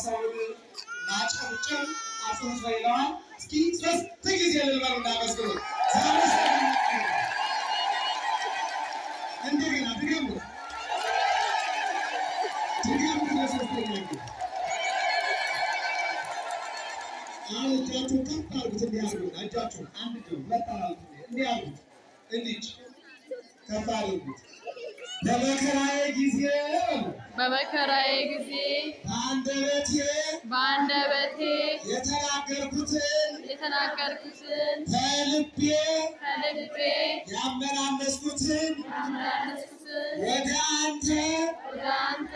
የደረሰውን ማጨብጨብ አጽንቶ ይለዋል። እስኪ 3 ጊዜ ልልበሉ እናመስግኑት። እንደገና ድገሙት፣ ድገሙት ለሶስተኛ ጊዜ። አሁን እጃችሁን ከፍ አድርጉት፣ እንዲህ አድርጉት። እጃችሁን አንድ እጅ ሁለት አላልኩም፣ እንዲህ አድርጉት፣ እንዲህ ከፍ አድርጉት። በመከራዬ ጊዜ በመከራዬ ጊዜ በአንደበቴ በአንደበቴ የተናገርኩትን የተናገርኩትን ከልቤ ከልቤ ያመላለስኩትን ያመላለስኩትን ወደ አንተ ወደ አንተ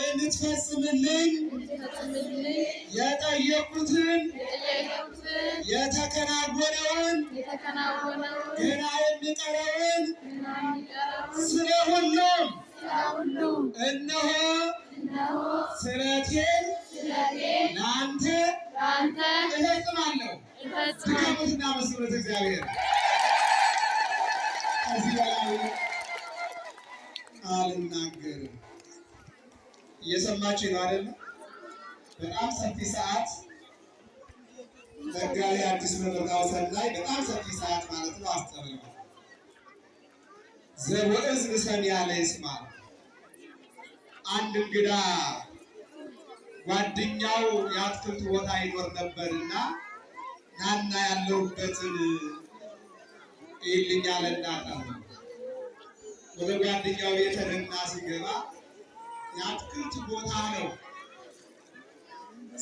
እንድትፈጽምልኝ እንድትፈጽምልኝ የጠየቅኩትን የጠየቅኩትን የተከናወነውን የተከናወነውን ገና የሚቀረውን ገና የሚቀረውን ስለ ሁሉም ስለ ሁሉም እነሆ እነሆ ስለቴን ስለቴን ለአንተ ለአንተ እፈጽማለሁ። እፈጽማለሁ። ድገሙትና መስሉት እግዚአብሔር። ከዚህ በላይ አልናገርም። እየሰማችሁ ነው አይደለ? በጣም ሰፊ ሰዓት መጋቢ አዲስ መምህር ላይ በጣም ሰፊ ሰዓት ማለት ነው አስተምረዋል። ዘወእዝን ሰሚዐ ለይስማ። አንድ እንግዳ ጓደኛው የአትክልት ቦታ ይኖር ነበርና ናና ያለሁበትን እይልኝ አለና ጠራው። ወደ ጓደኛው ቤት ሄደና ሲገባ የአትክልት ቦታ ነው።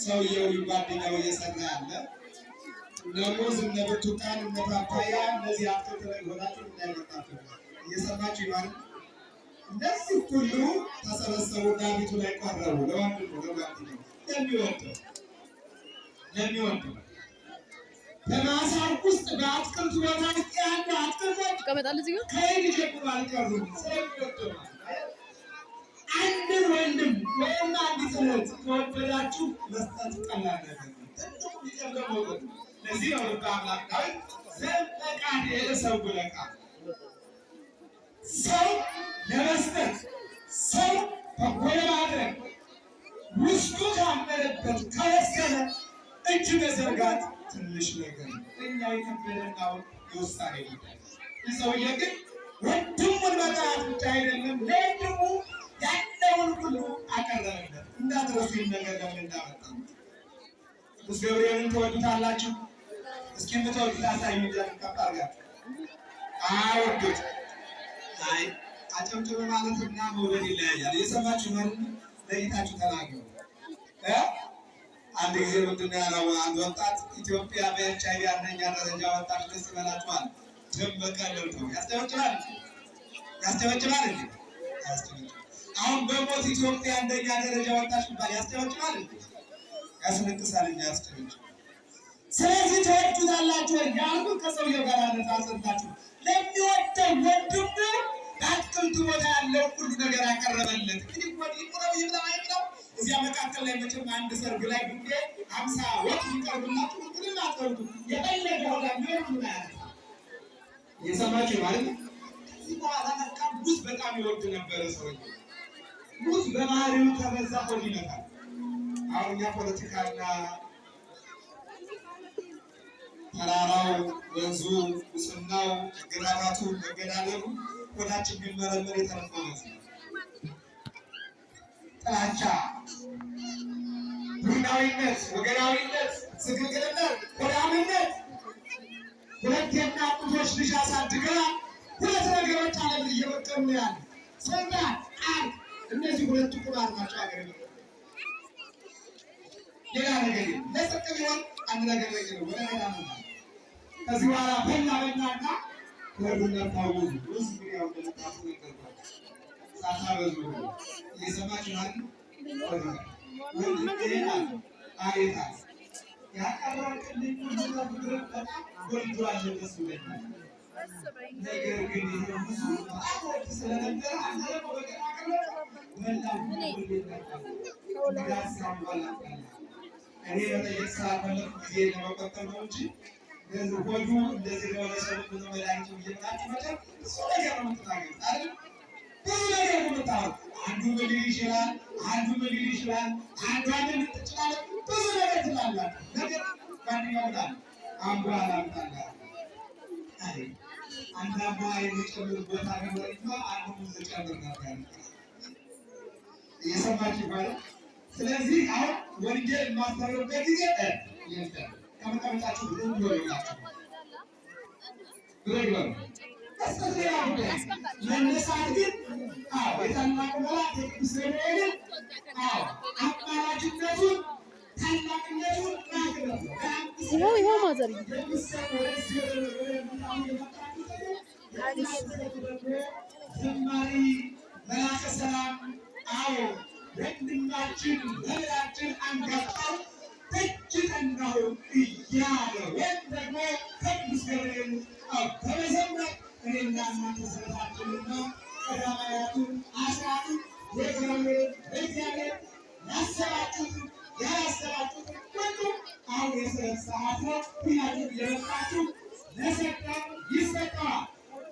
ሰውየው ጓደኛው እየሰራ ያለ እነ ሙዝ፣ እነ ብርቱካን፣ እነ ፓፓያ እነዚህ አትክልት ላይ ሆናችሁ እንዳይመጣችሁ እየሰማችሁ ይባል። እነዚህ ሁሉ ተሰበሰቡና ቤቱ ላይ ቀረቡ። ለወንድሙ ለጓደኛው ለሚወደው ለሚወደው በማሳው ውስጥ በአትክልቱ ቦታ ውስጥ ያሉ አትክልቶች ይቀመጣል እዚህ ጋር ከይል ጀምሮ አልቀሩም። ስለሚወደው አንድን ወንድም ወይም አንዲት እህት ከወደዳችሁ መስጠት ቀላል ነገር ነው። ትልቁ የሚጨምረው መውደድ ነው። ለዚህ ነው ልበ አምላክ ዳዊት ዘፈቃደ እሰውለካ ሰው ለመስጠት ሰው በጎ ለማድረግ ውስጡ ካመነበት ከወሰነ እጅ መዘርጋት ትንሽ ነገር ነው። እኛ የከበደን አሁን የውሳኔ ጉዳይ። ይህ ሰውዬ ግን ወንድሙን መጥራት ብቻ አይደለም ለወንድሙ ያለውን ሁሉ አቀረበለት። እንዳትረሱ ይህን ነገር ለምን እንዳመጣ። ቅዱስ ገብርኤልን ትወዱታላችሁ? እስኪ የምትወዱት አሳዩኝ። እጃችሁን ከፍ አድርጋችሁ። አውዱት። አይ አጨብጭቡ ማለትና መውደድ ይለያያል። እየሰማችሁ ነው አይደል? ለይታችሁ ተናገሩ። አንድ ጊዜ ምንድን ነው ያለው አንድ ወጣት ኢትዮጵያ በኤች አይ ቪ አንደኛ ደረጃ ወጣች፣ ደስ ይበላችኋል። ደም በቀለል ነው። ያስጨበጭባል? ያስጨበጭባል እንዴ? አያስጨበጭብም። አሁን በሞት ኢትዮጵያ አንደኛ ደረጃ ወጣች ቢባል ያስጨበጭባል እንዴ? ያስለቅሳል እንጂ አያስጨበጭብም። ስለዚህ ትወዱታላችሁ ወይ ያልኩት ከሰውየው ጋር አነጻጽርላችሁ። ለሚወደው ወንድሙ በአትክልቱ ቦታ ያለው ሁሉ ነገር አቀረበለት። እንግዲህ ወዲህ ይቁረብ ይብላ አይብላው እዚያ መካከል ላይ መቼም አንድ ሰርግ ላይ ቡፌ 50 ወጥ ይቀርብላችሁ ሁሉንም አትበሉትም። የፈለገ ሆዳ ቢሆን ሁሉን አያነሳም። እየሰማችሁ ማለት ነው። ከዚህ በኋላ በቃ ሙዝ በጣም ይወድ ነበረ ሰውየው። ሙዝ በባህሪው ከበዛ ሆድ ይመታል። አሁን እኛ ፖለቲካና ተራራው፣ ወንዙ፣ ሙስናው፣ መገዳዳቱ፣ መገዳደሉ ሆዳችን ቢመረመር የተረፈው በዚህ ነው። ጥላቻ፣ ቡድናዊነት፣ ወገናዊነት፣ ስግብግብነት፣ ሆዳምነት ሁለት የእናት ጡቶች ልጅ አሳድገናል። ሁለት ነገሮች ዓለም እየበቀሉ ነው ያለ ስልጣን፣ ቃል። እነዚህ ሁለቱ ቁማር ናቸው ሀገር የበቀሉ። ሌላ ነገር የለም። ለጽድቅ ቢሆን አንድ ነገር በቂ ነው። ወደ ገዳም ነው። ከዚህ በኋላ በላ በላና ሆዱን ነፋው። ሙዝ ሙዝ እንግዲህ ያው እንደምታውቁ ነገር ነው። ሳታበዙ እየሰማችሁ ነው አይደል? ወንድሜ አለ አቤት አለ ያቀረብክልኝ ሁሉ ፍቅር በጣም ጎልቷል፣ ደስ ብሎኛል። ነገር ግን ይሄ ብዙ በጣም ወድ ስለነበረ አንተ ደግሞ በቀን አቀረብክ በላሁ እንግዳ ሳንበላ እኔ መጠየቅ ስላልፈለኩ ጊዜ ለመቆጠብ ነው እንጂ ሆዱ እንደዚህ ለሆነ ሰው ብዙ መድኃኒቱ እየበላችሁ መቼም ብዙ ነገር ነው የምትናገሩት አይደል? ብዙ ነገር ነው የምታወሩት። አንዱ ምን ሊል ይችላል፣ አንዱ ምን ሊል ይችላል፣ አንዷ ምን ትችላለች፣ ብዙ ነገር ትላላችሁ። ነገር ጓደኛው ብላል አምቧ ላምጣልህ አይ አንድ አምቧ የሚጨምር ቦታ ቢኖረኝማ አንዱ ሙዝ ጨምር ነበር። እየሰማችሁ ይባላል። ስለዚህ አሁን ወንጌል የማስተምርበት ጊዜ የለም። ከመቀመጫችሁ ብሎ ይላችሁ ብሎ ይበሉ። ሌላ ጉዳይ መነሳት ግን አዎ የታላቁ መልአክ የቅዱስ ገብርኤልን አዎ አማላጅነቱን ታላቅነቱን ማክበር ነው። ይኸው ይኸው ማዘርዬ። ዘማሪ መላከ ሰላም አዎ ወንድማችን መምህራችን አንጋፋው ደጅ ጠናሁ እያለ ወይም ደግሞ ከቅዱስ ገብርኤል አዎ በመዘመር እኔና እናንተ ስለታችንና ቀዳማያቱን አስራቱን የእግዚአብሔር በእግዚአብሔር ያሰባችሁትን ያላሰባችሁትን ሁሉ አሁን የስለት ሰዓት ነው። ሁላችሁም እየመጣችሁ ለሰጠው ይሰጠዋል።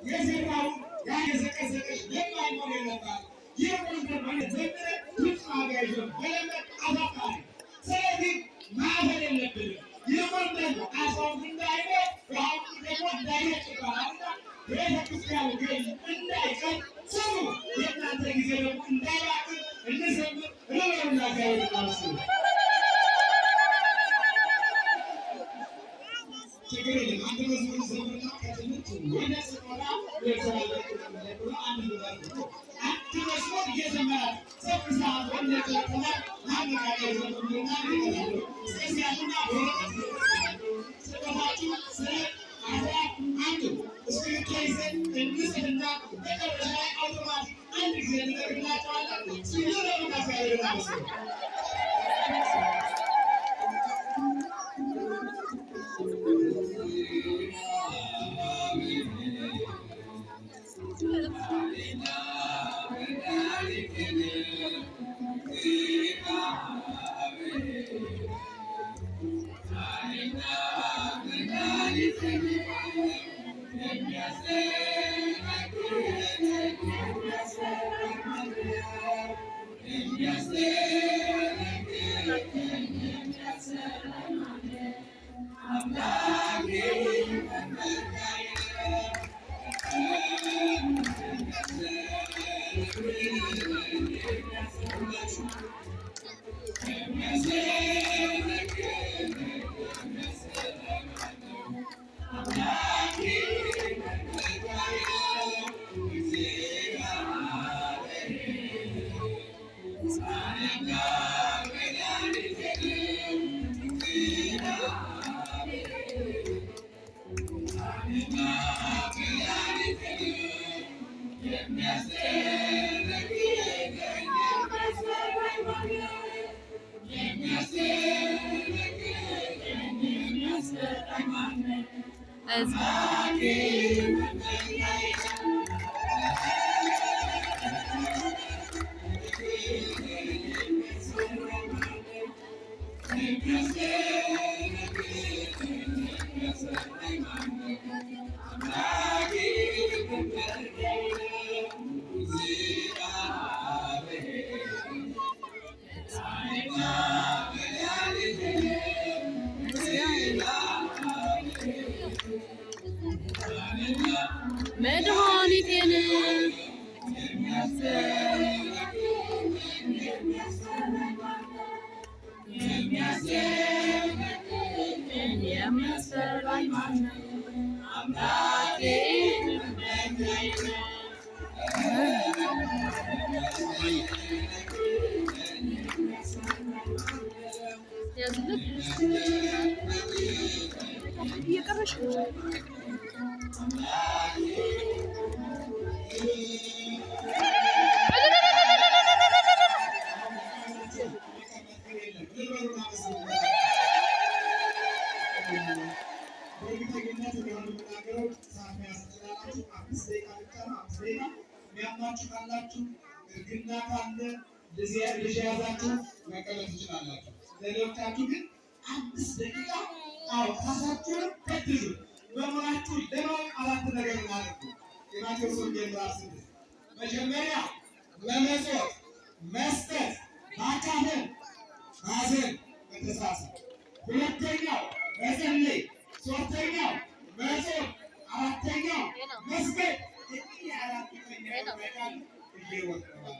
የዘራውን ያ የዘቀዘቀች ለማኝ መሆን የለባትም። ይልቁንም ደግሞ ዘምረ ድምፅ ዋጋ ይዞ መለመን አሳፋሪ። ስለዚህ ማፈር የለብንም። ይልቁንም ደግሞ አሳውን እንዳይሞት ውሃውን ደግሞ እንዳይረጭ ይባላልና ቤተክርስቲያኑ ገኝ እንዳይቀር ስሙ። የእናንተ ጊዜ ደግሞ እንዳይባክን እንዘምር። እልበሉና እግዚአብሔር ይመስገን። ችግር የለም። አንድ መዝሙር ዘምርና ከትምህርት ወደ ስጦታ ብሎ አንድ መዝሙር አንድ መዝሙር እየዘመራችሁ ሰፍ ሰዓት ወደ ከተማ ማነቃቂያ ዘምሩና ይቀራሉ። እስከዚህ ያሉና ወረቀት ስጦታችሁ ስለ አስራት አንዱ እስክሪብቶ ይዘን እንጽፍና መጨረሻ ላይ አውቶማቲክ አንድ ጊዜ እንጠርግላቸዋለን። ሲሉ እግዚአብሔር ይመስገን። መድኃኒቴን የሚያስፈራኝ ማነው? አምላኬ ያዝልህ እየቀረሽ በእርግጠኝነት እንደሆነ የምናገረው ሰዓት መያዝ ትችላላችሁ። 5 ደቂቃ ብቻ ነው። 5 ደቂቃ የሚያማችሁ ካላችሁ እርግና ካለ ልጅ የያዛችሁ መቀመጥ ትችላላችሁ። ሌሎቻችሁ ግን 5 ደቂቃ አዎ ራሳችሁን ፈትሹ። መኖራችሁን ለማወቅ አራት ነገር እናደርጉ። የማቴዎስ ወንጌል ምዕራፍ 6 መጀመሪያ መመጽወት መስጠት፣ ማካፈል፣ ማዘን፣ መተሳሰብ። ሁለተኛው መጸለይ፣ ሶስተኛው መጾም፣ አራተኛው መስገድ። እኒህ አራቱ ከኛ ይወጣሉ እየወጡ ነው።